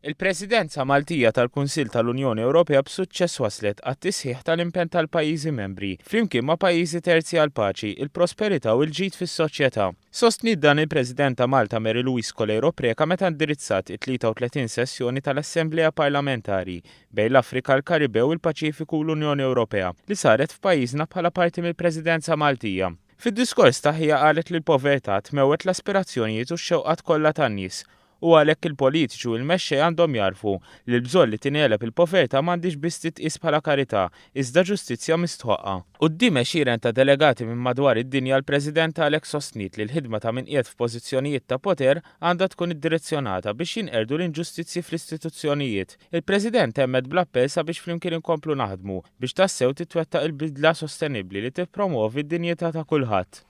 Il-Presidenza Maltija tal-Kunsill tal-Unjoni Ewropea b'suċċess wasslet għat-tisħiħ tal-impenn tal-pajjiżi membri, flimkien ma' pajjiżi terzi għall-paċi, il-prosperità u l-ġid fis-soċjetà. Sostniet dan il-President ta' Malta Mary Louise Coleiro Preca meta indirizzat it-33 sessjoni tal-Assemblea Parlamentari bejn l-Afrika, l-Karibew, il-Paċifiku u l-Unjoni Ewropea li saret f'pajjiżna bħala parti mill-Presidenza Maltija. Fid-diskors tagħha hija qalet li l-povertà tmewwet l-aspirazzjonijiet u x-xewqat kollha tan-nies u għalhekk il-politiċi u l-mexxejja għandhom jagħrfu li l-bżonn li tingħeleb il-povertà m'għandhiex biss titqies bħala karità, iżda ġustizzja mistħoqqa. Quddiem għexieren ta' delegati minn madwar id-dinja l-President għalhekk sostniet li l-ħidma ta' min qiegħed f'pożizzjonijiet ta' poter għandha tkun iddirezzjonata biex jinqerdu l-inġustizzji fl-istituzzjonijiet. Il-President temmet bl-appell sabiex flimkien inkomplu naħdmu biex tassew titwettaq il-bidla sostenibbli li tippromwovi d-dinjità ta' kulħadd.